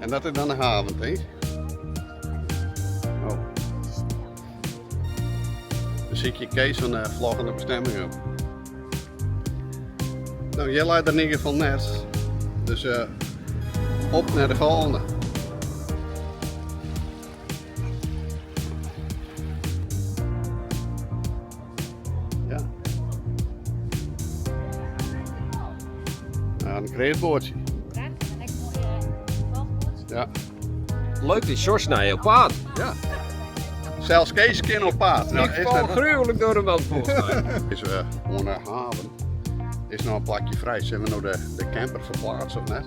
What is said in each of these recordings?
En dat is dan de haven, tink? Oh. Dan sykje Kees fan de vloggende bestemming op. Nou, hjir leit er in ieder geval net. Dus uh, op naar de volgende. Ja. Ja, in kreetboatsje. Ja. Leuk die Sjors nei op paad. Ja. Sels Kees kin op paad. Nou, ik val gruwelijk door de wand volgens mij. Is we oan de haven. Is noch in plakje frij. Sille we no de, de camper ferplaatse of net?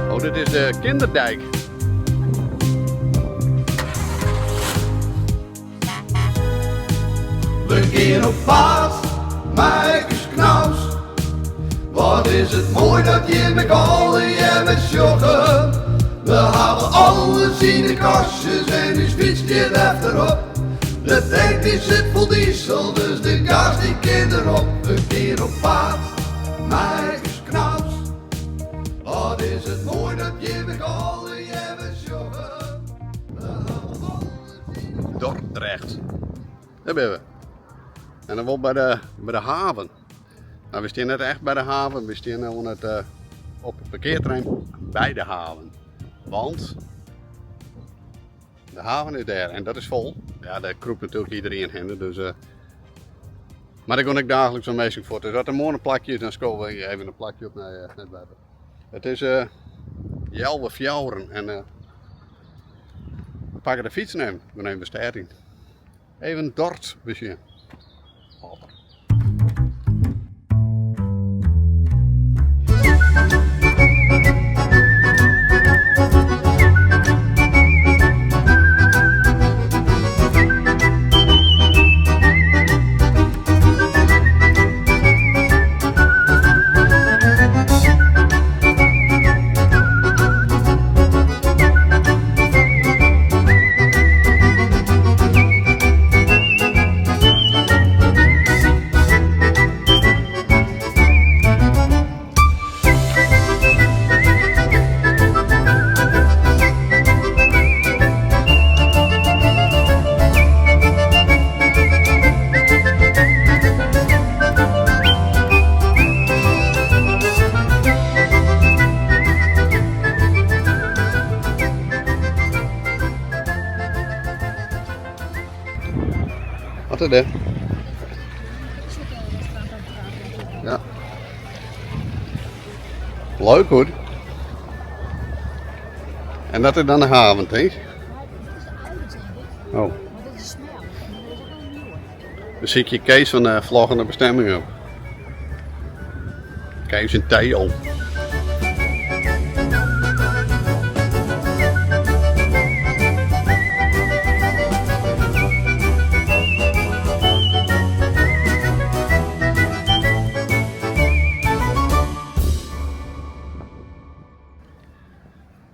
Oh, dit is de Kinderdijk. We gean op paad mei ús knaus. Wat is it moai dat jim ek allegear sjogge. We hawwe alles yn de kastjes en ús fyts stiet efterop. De tank dy sit fol diesel, dus de gas dy kin derop. We gean op paad mei ús knaus. Wat is it moai dat jim ek allegear sjogge. We hawwe alles yn de Dordrecht. Dêr binne we. En dan wol by de haven. Nou, we stean net echt by de haven, we stean oan it, uh, op it parkearterrein by de haven. Want de haven is dêr en dat is fol. Ja, dêr krûpt natuerlik iderien hinne, dus... Uh, mar dêr gean ik daagliks wol minsken fuort. Dus as der moarn in plakje is, dan skowe we even in plakje op nei, nei it wetter. It is uh, healwei fjouweren en uh, we pakke de fyts even. We nimme de stêd yn. Even Dort besjen. Wat is dit? Ja. Leuk hoor. En dat is dan de haven, tink? Oh. Dan sykje Kees fan de vloggende bestemming op. Kees en Theo.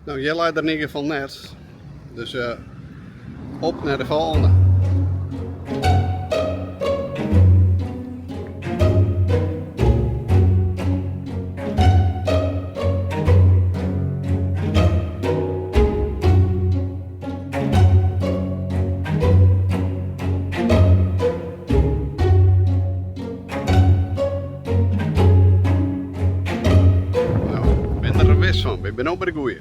Nou, hjir leit er yn ieder gefal net. Dus uh, op nei de folgjende. Nou, ik bin der wis fan. Ik bin no by de goeie.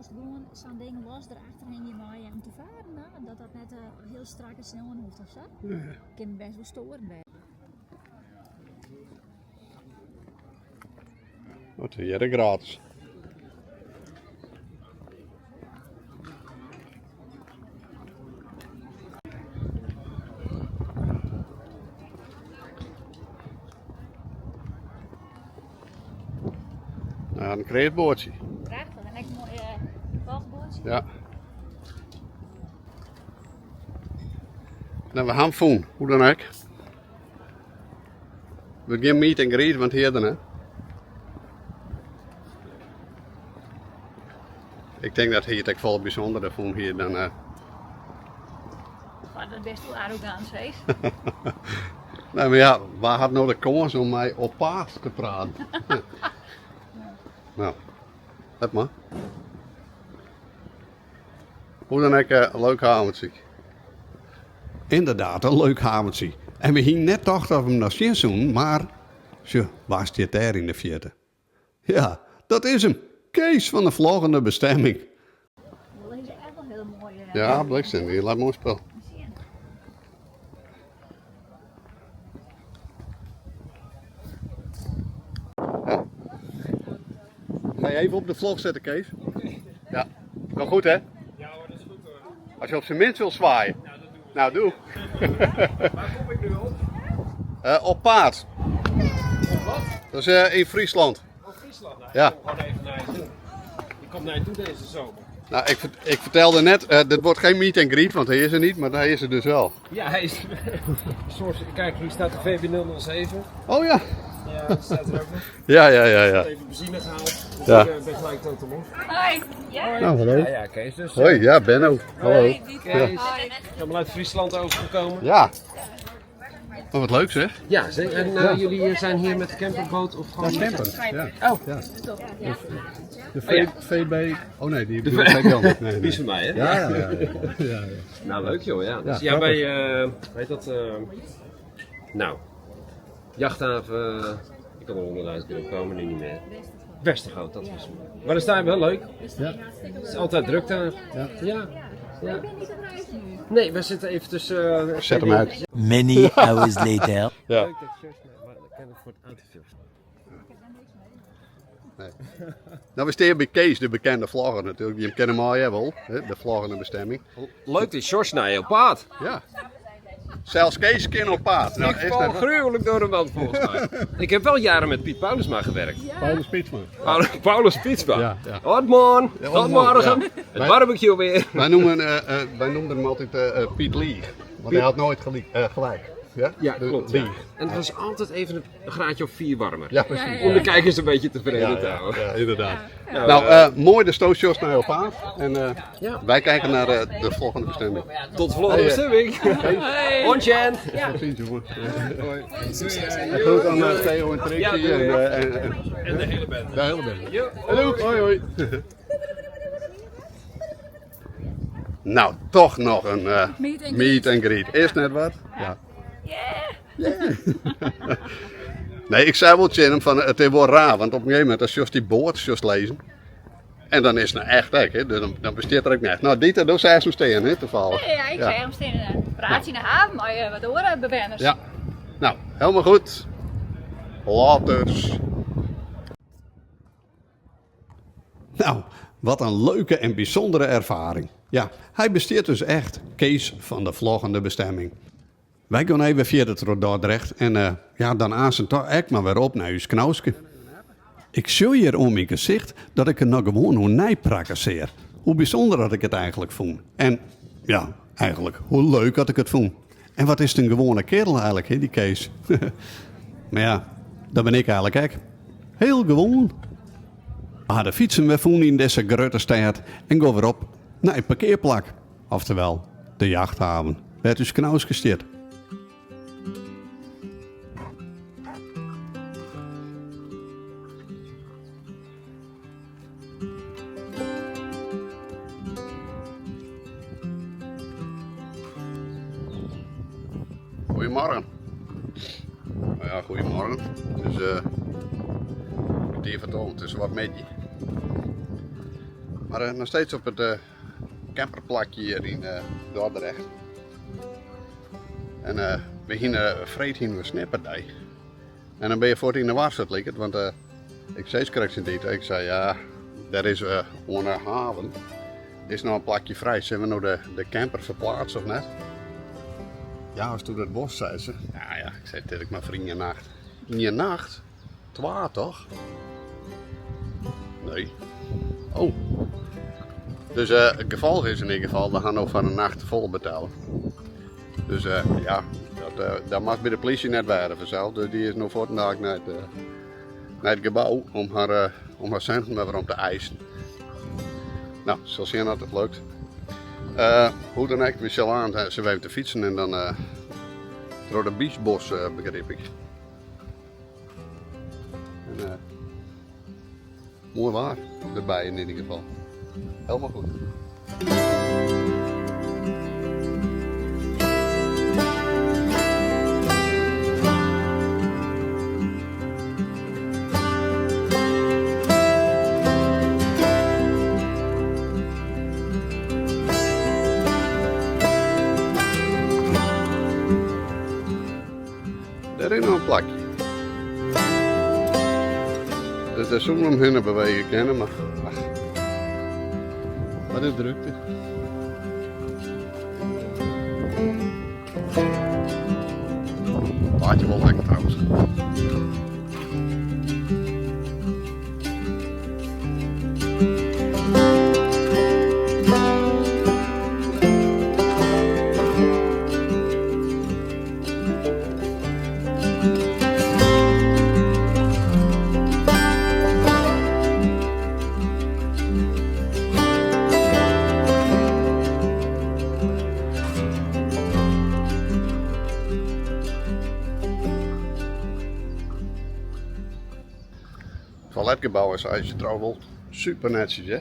Soest gewoan sa'n ding los derachter hingje meie om te faren dan? Dat dat net hiel strak it snoeren hoecht of sa? Kin best wol stoarend wêze. Wat hjir gratis. Nou, in kreefboatsje. Prachtich, en ek in moai golfboatsje. Ja. Nou, we ha 'm fûn, hoe dan ek. Wurdt gjin meet and greet, want hy is der net. Ik tink dat hy it ek folle bysûnderder fûn hie dan. Goh, dat bist wol arrogant, Cees. Nee, mar ja, wa hat no de kâns om mei op paad te praten? Nou, let mar. Hoe dan ek, leuk haventsje. Inderdaad, in leuk haventsje. En we hienen net tocht dat we him noch sjen soenen, mar sjoch, wa stiet dêr yn de fierte? Ja, dat is him, Kees fan de Vloggende Bestemming. Dat is echt wel heel mooi. Ja, bliksem, dy leit moai spul. Ja. Ga je even op de vlog zetten, Kees? Ja. Wel goed, hè? Ja hoor, dat is goed hoor. Als je op zijn minst wil zwaaien. Nou, dat doen we. Nou, doe. Waar kom ik nu op? Op paad. Op wat? Dat is in Friesland. Oh, Friesland. Nou, Ja. Ik kom gewoon even naar je toe. Ik kom naar je toe deze zomer. Nou, ik vertelde net, dit wordt geen meet and greet, want hij is er niet, maar hij is er dus wel. Ja, hij is. Soort, kijk, hier staat de VB007. Oh ja. Ja, dat staat er ook nog. Ja. Even benzine gehaald. Dus Ja. ik ben gelijk totaal los. Hoi. Ja. Nou, hallo. Ja, ja, Kees. Dus, Hoi, ja, Benno. Hallo. Kees. Helemaal uit Friesland overgekomen. Ja. Oh, wat leuk zeg. Ja, zeker. En jullie zijn hier met de camperboot of gewoon... Camper. Ja. Oh. Ja. De Oh, ja. VB. Oh nee, die bedoel ik dan. Nee, nee. Die is van mij, hè? Ja. Nou, leuk joh, ja. Dus, Ja, ja, wij, weet dat, nou, jachthaven, ik kan er 100.000 keer op komen, nu niet meer. Westergoed, dat was hem. Maar daar staan we wel leuk. Ja. Het is altijd druk daar. Ja. Ja. Ja. Ik ben niet op reis nu. Nee, we zitten even tussen... Zet hem uit. Many hours later. Ja. Leuk dat je maar ik ken het voor het autootje. Nee. Nou, we staan bij Kees, de bekende vlogger natuurlijk. Die hem kennen maar jij wel, hè? De vloggende bestemming. Leuk dat Sjors naar je op paad. Ja. Zelfs Kees kan op paad. Nou, Ik is val dat gruwelijk door de wand volgens mij. Ik heb wel jaren met Piet Paulusma gewerkt. Paulus Pietsma. Paulus Pietsma. Ja, ja. Hot man, Ja, tot hot man, morgen. ja. Het barbecue weer. Wij noemden hem altijd Piet Lieg. Want hij had nooit gelijk. Ja, Ja, De klopt. Ja. Lieg. En het was altijd even een graadje of 4 warmer. Ja, precies. Om de kijkers een beetje tevreden Ja, te ja, houden. ja, inderdaad. Nou, Nou, mooi de stootjes naar jouw paard. En Ja. wij kijken naar de volgende bestemming. Tot de volgende Hey, bestemming. Ontjen. Tot ziens, jongen. Hoi. Succes. En groet aan Theo en Trixie Ja, doei. en En de hele band. de hele band. Jo. Hallo. Hoi, hoi. Nou, toch nog een Meet and meet and greet. Is net wat? Ja. Yeah. Nee, ik zei wel tegen hem van het is wel raar, want op een gegeven moment als je die boord just lezen en dan is het nou echt hè, dus dan besteedt er ook niet echt. Nou, dit dat zei ze steen, hè, toevallig. Ja, ik zei hem steen praat je in de haven, maar je wat horen bewoners. Ja. Nou, helemaal goed. Laters. Nou, wat een leuke en bijzondere ervaring. Ja, hij besteedt dus echt Kees van de Vloggende Bestemming. Wij gaan even via het Dordrecht en dan aan zijn toch echt maar weer op naar uw knauske. Ik zie hier om mijn gezicht dat ik er nog gewoon hoe nijprakkeseer. Hoe bijzonder dat ik het eigenlijk vond. En ja, eigenlijk, hoe leuk dat ik het vond. En wat is het een gewone kerel eigenlijk, hè, die Kees? Maar ja, dat ben ik eigenlijk ook. Heel gewoon. We hadden fietsen we vonden in deze grote stad en gaan weer op naar een parkeerplak. Oftewel, de jachthaven. Werd dus knaus gesteerd. Goedemorgen. Nou ja, goedemorgen. Het is kwartier voor twaalf, het is wat met je. Maar eh, nog steeds op het eh, camperplakje hier in eh, Dordrecht. En eh, we gingen freed gingen we snipperday. En dan ben je voort in de war, het lijkt het. Want eh, ik zei straks in dit, ik zei ja, daar is uh, de haven. Is nog een plakje vrij. Zullen we nou de, de camper verplaatsen of net? Ja, als toen dat bos, zei ze. Ja, ja, ik zei natuurlijk maar voor in je nacht. In je nacht? Twa toch? Nee. Oh. Dus eh, het gevolg is in ieder geval, we gaan nog van een nacht vol betalen. Dus eh, ja, dat, eh, dat mag bij de politie net werden vanzelf. Dus die is nog voor naar het, naar het gebouw om haar centen maar weer om te eisen. Nou, zal zien dat het lukt. Hoe dan ook, we zullen aan, ze even te fietsen en dan door de Biesbos, begreep ik. En, mooi waar, erbij in ieder geval. Helemaal goed. Daar is nog een plakje. Dus daar zullen we hem heen bewegen kunnen, maar ach, wat is drukte. Laat je wel lekker trouwens. Toiletgebouw is als je trouwens wel super netjes, hè?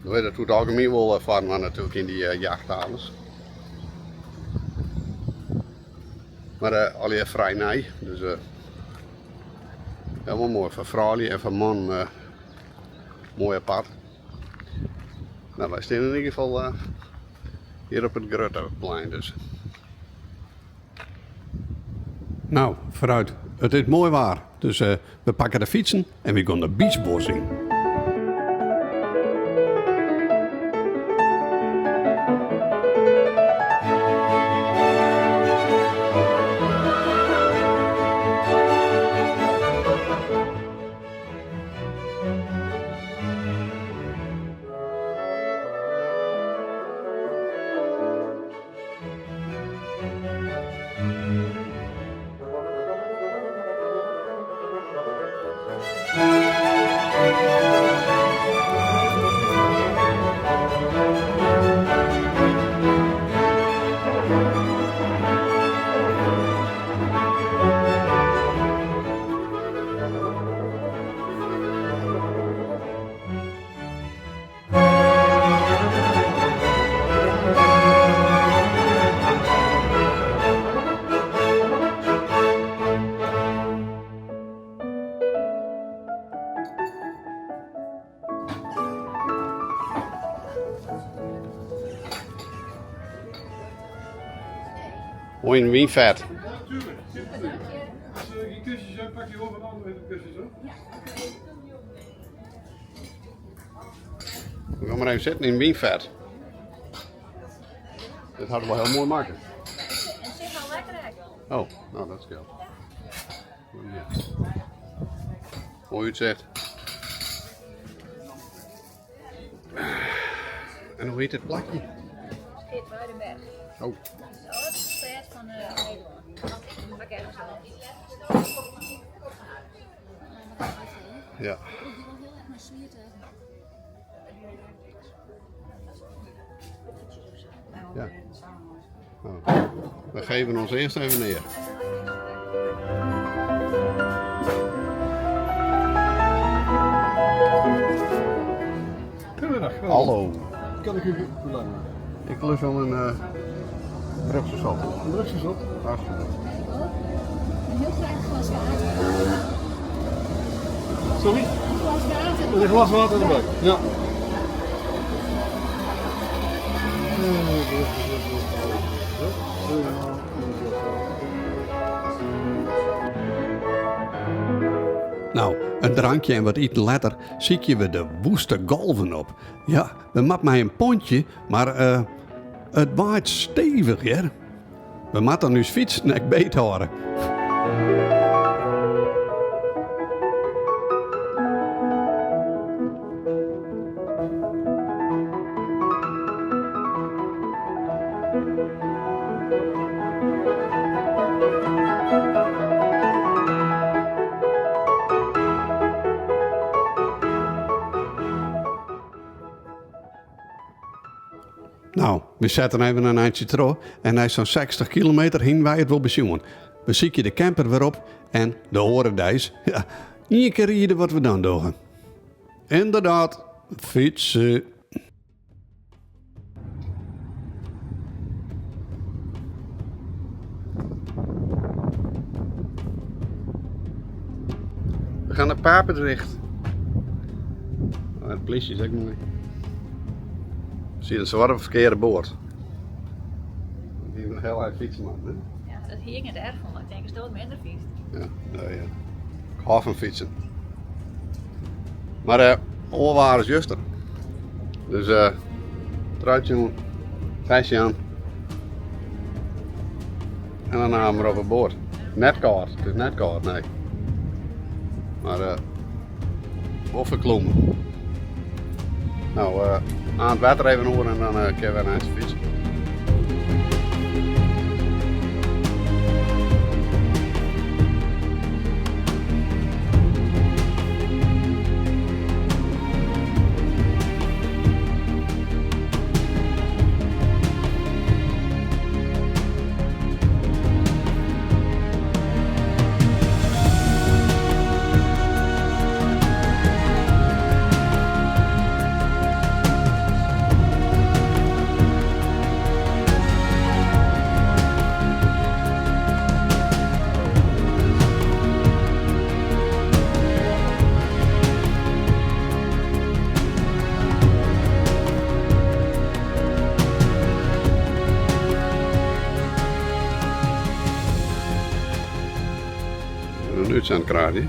Dan weet het hoe het algemeen wel varen maar natuurlijk in die jachthavens. Maar al je vrij nij, dus helemaal mooi voor vrouwen en voor man, mooi apart. Nou, wij staan in ieder geval hier op het Grutteplein dus. Nou, vooruit. Het is mooi waar. Dus we pakken de fietsen en we gaan de Biesbos in. Mooi in wienvet. Ja, tuurlijk. Als er geen kussens zijn, pak je gewoon wat andere kussens hoor. We gaan maar even zitten in wienvet. Dit hadden we wel heel mooi maken. Het zit al lekker hè? Oh, nou dat scheelt. Ja. Mooi uitzicht. En hoe heet het plakje? Geertruidenberg. Oh. Dat is de oudste stad van Nederland. Ga ik ergens aan. Ja. Ik wil heel erg naar Zwierte. Ja. Nou, we geven ons eerst even neer. Goedemiddag. Hallo. Kan ik u belangen? Ik lust wel een Brugse zot. Een Brugse zot? Alsjeblieft. En heel graag een glas water. Sorry? Een glas water. Een glas water erbij. Ja. No, in drankje en wat iten letter sykje we de woeste golven op. Ja, we moatte mei in pontje, mar eh, it waait stevich hear. We moatte ús fytsen ek beet hâlde. No, we setten even in eintsje troch en nei sa'n 60 kilometer hiene wy it wol besjoen. We sykje de camper wer op en de oare deis, ja, ien kear riede wat we dan dogge. Inderdaad, fytse. We gaan naar Papendrecht. Oh, het plysje is ook mooi. Zie een zwarte verkeerde boord. Die een heel erg fietsen man, hè? Ja, dat hing het erg van. Ik denk, is dat minder fietst. Ja, nee, ja. Ik hou van fietsen. Maar uh, oorwaar is juster. Dus uh, truitje aan, vestje aan. En dan namen we op boord. Net koud, het is net koud, nee. Maar uh, wel verklommen. Nou, uh, aan het water even horen en dan uh, kunnen we naar het fietsen. Een uitzendkraag, hè?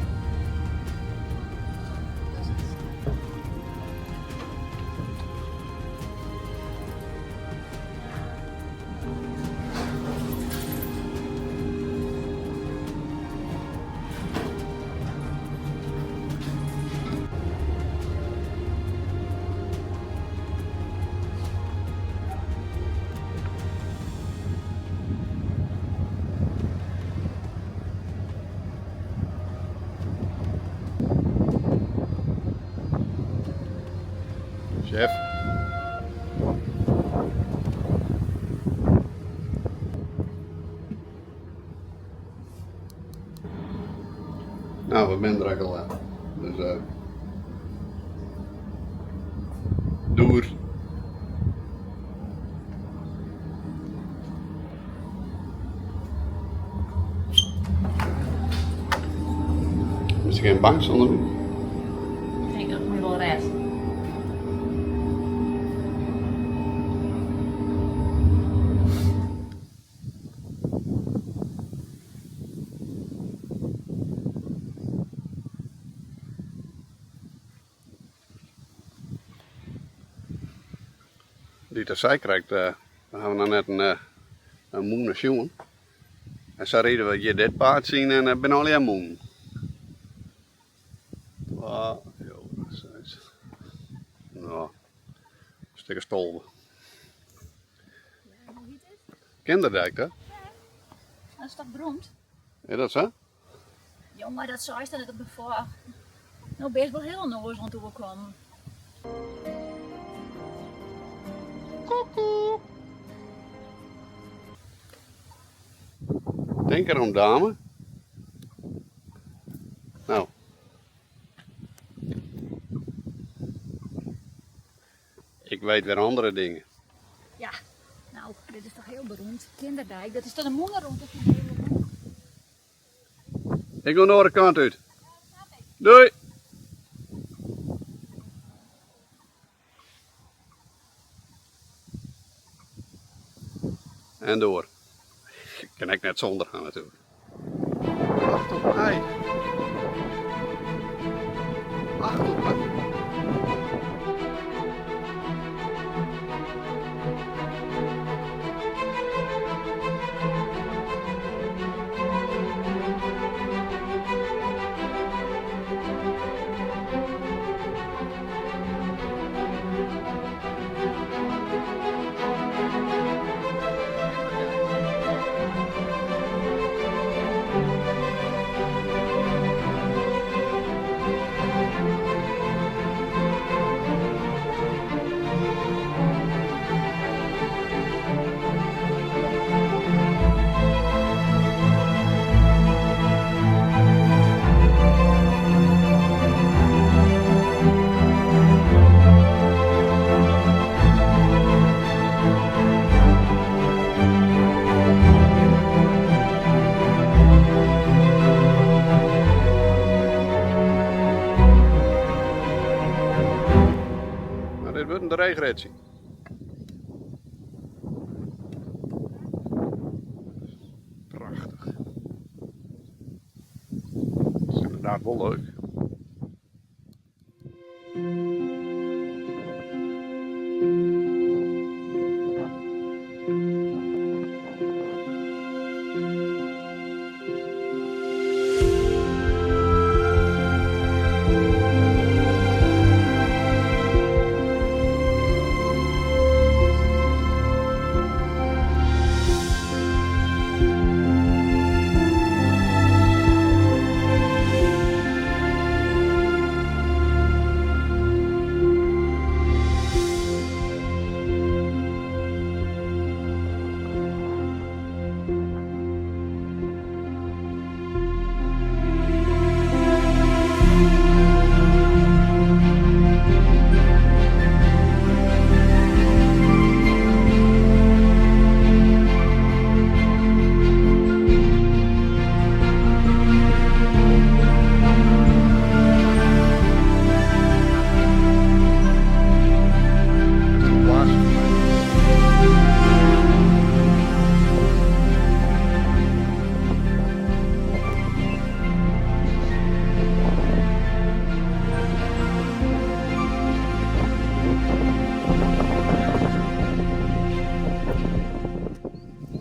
Chef. Nou, we zijn er al. Dus uh, doer. Is er geen bank zonder me? Ik denk dat ik me wel red. Die ter zij krijgt, uh, we hebben nog net een, uh, een moene sjoen. En zo reden we hier dit paard zien en uh, ben al je moen. Ah, joh, zes. Nou, een stuk stolven. Ja, hoe heet het? Kinderdijk, hè? Ja, dat is toch beroemd? Is dat zo? Jongen, dat zei ze net op de voor. Nou, best wel heel noors aan toekomen. Koekoek. Denk erom, dame. Nou. Ik weet weer andere dingen. Ja, nou, dit is toch heel beroemd. Kinderdijk, dat is toch een moederroute van Nederland. Ik wil de andere kant uit. Doei! En door. Kin ek net sûnder ha natuerlik. Wacht op my. Wacht op my. No, dit wurdt in dreech ritsje. Prachtich. Dat is ynderdaad wol leuk.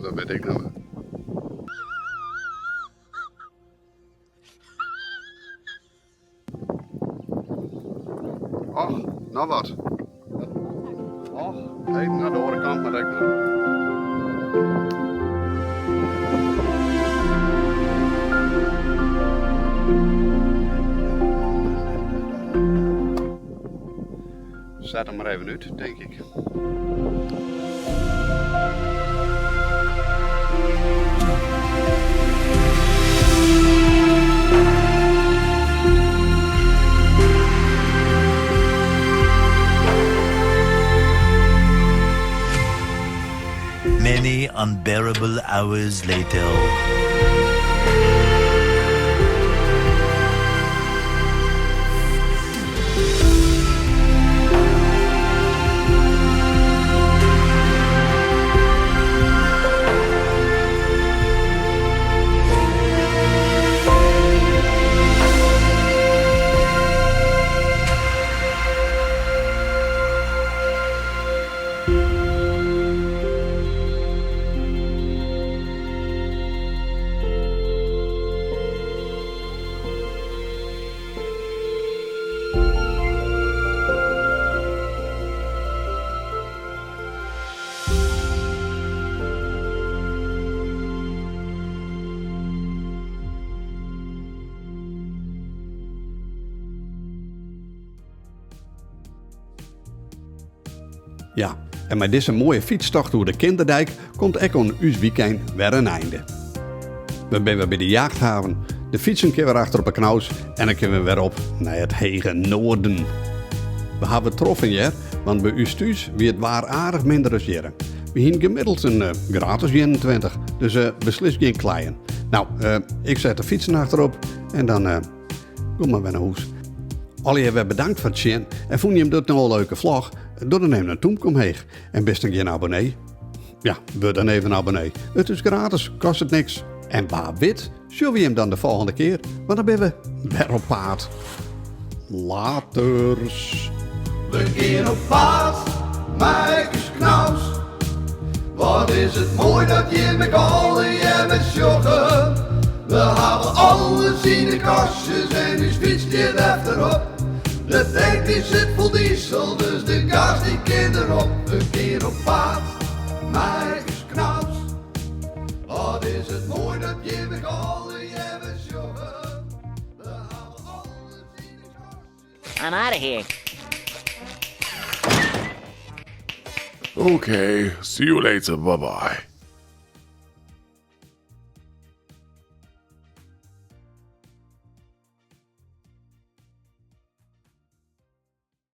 Dat wit ik noch. Och, no wat. Och, even nei de oare kant moat ek noch. Set him mar even út, tink ik. Many unbearable hours later. Ja, en mei dizze moaie fytstocht oer de Kinderdijk komt ek oan ús wykein wer in einde. We binne wer by de jachthaven, de fytsen kinne wer achter op 'e knaus en dan kinne we wer op nei it hege noarden. We hawwe it troffen hear, want by ús thús wie it waar aardich minder as hjirre. We hiene gemiddeld in graad as 21, dus beslist gjin kleien. No, ik set de fytsen achterop en dan Kom mar wer nei hûs. Allegear wer bedankt foar it sjen en fûn jim dit no in leuke vlog? Doch dan even in tûmke omheech. En bist noch gjin abonnee? Ja, wurd dan even abonnee. It is gratis, kostet niks. En wa wit, sjogge we jim dan de folgjende kear, want dan binne we wer op paad. Laters. We gean op paad, mei ús knaus. Wat is it moai dat jim ek allegear sjogge. We hawwe alles yn de kastjes en ús fyts stiet efterop. De tank dy sit fol diesel, dus de gas dy kin derop. We gean op paad, mei ús knaus. Wat is it moai dat jim ek allegear sjogge. We hawwe alles yn de kastjes. I'm out of here. Okay, see you later. Bye bye.